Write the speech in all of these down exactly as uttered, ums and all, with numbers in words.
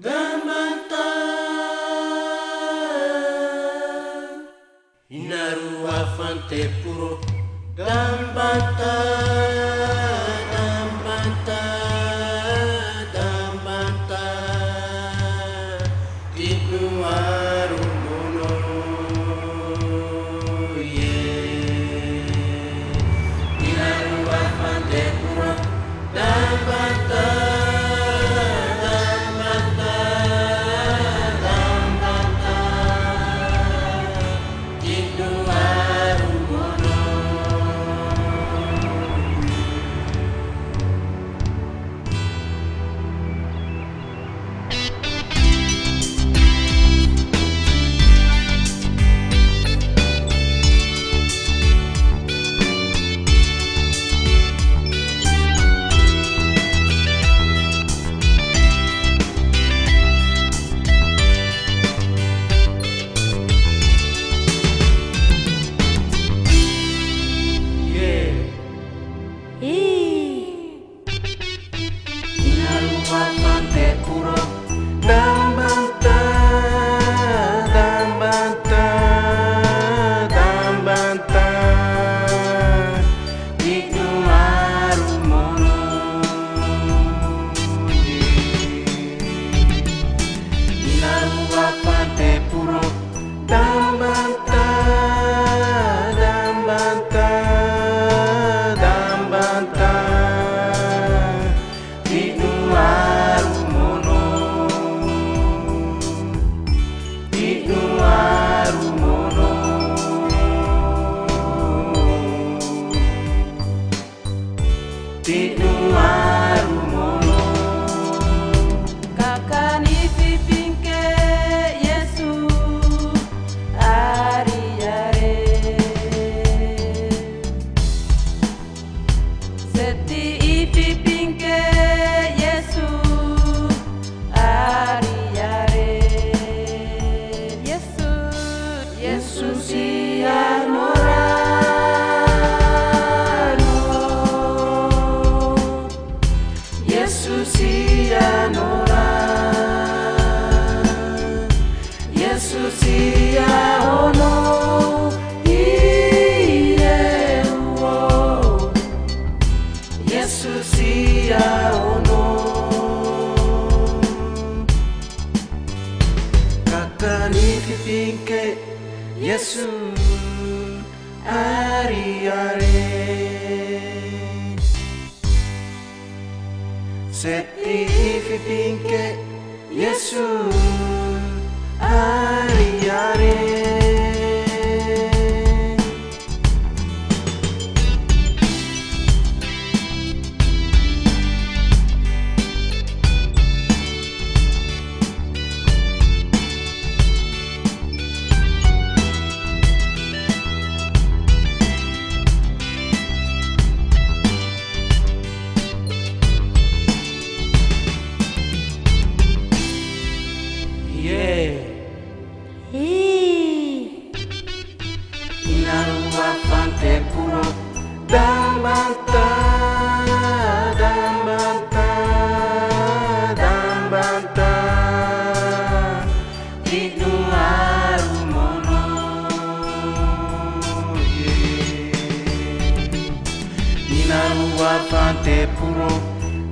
Dambata, i na ru wa fante puro. Dambata, dambata, dambata, ti du aru mono ye. I na ru wa fante puro. Dambata, dambata, dambata, ti du aru mono. I na ru wa fante puro. Dambata, dambata, dambata, ti du aru mono. I na ru wa fante puro. Dambata, dambata, dambata, ti du aru mono. Ti du aru mono. Ti du aru mono. Kaka ni fifin ke Yesu ariare. Seti i fifin ke Yesu ariare. Yesu, Yesu si anorano. Yesu si anora. Yesu si a ono. Iye uo. Yesu si a ono. Kaka ni fifin ke Yesu ariare. Seti i fifin ke Yesu ariare. Ye. I na ru wa fante puro. Dambanta, dambanta, dambanta. Ti du aru mono ye. I na ru wa fante puro.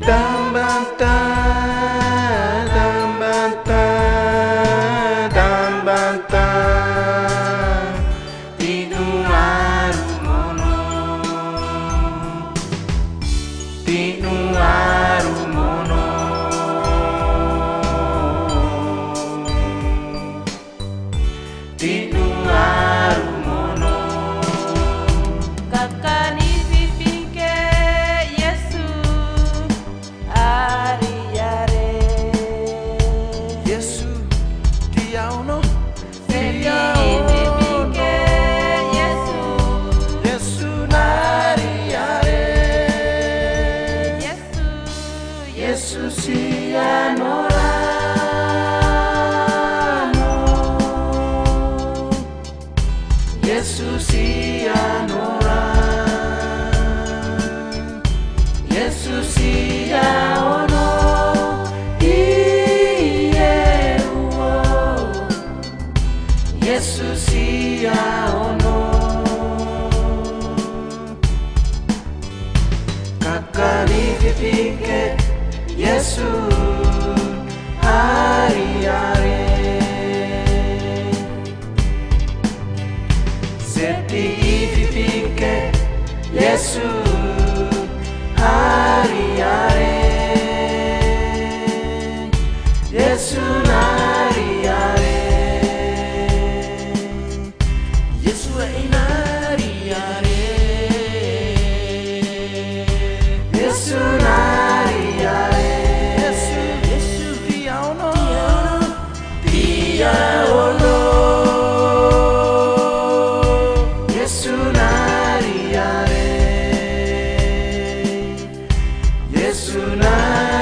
Dambanta, dambanta, dambanta. Ti du aru mono. Ti du aru mono. Ti du aru mono. Kaka ni fifin ke Yesu ariare. Yesu na riare. Yesu i na riare. Yesu na riare. Yesu, Yesu via ono. Via ono. Yesu na riare. Yesu na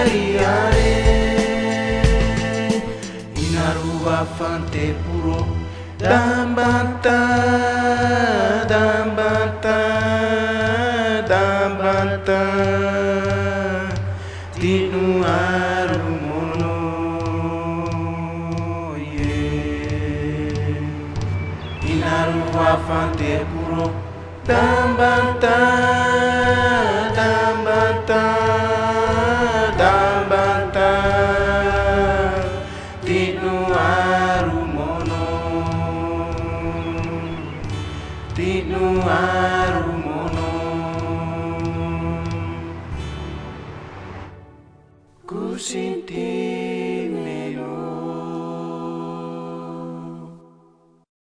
riare. I na ruwa fante puro. Dambata, dambata, dambata. Tinu aru mono ye. I na ruwa fante puro. Dambata,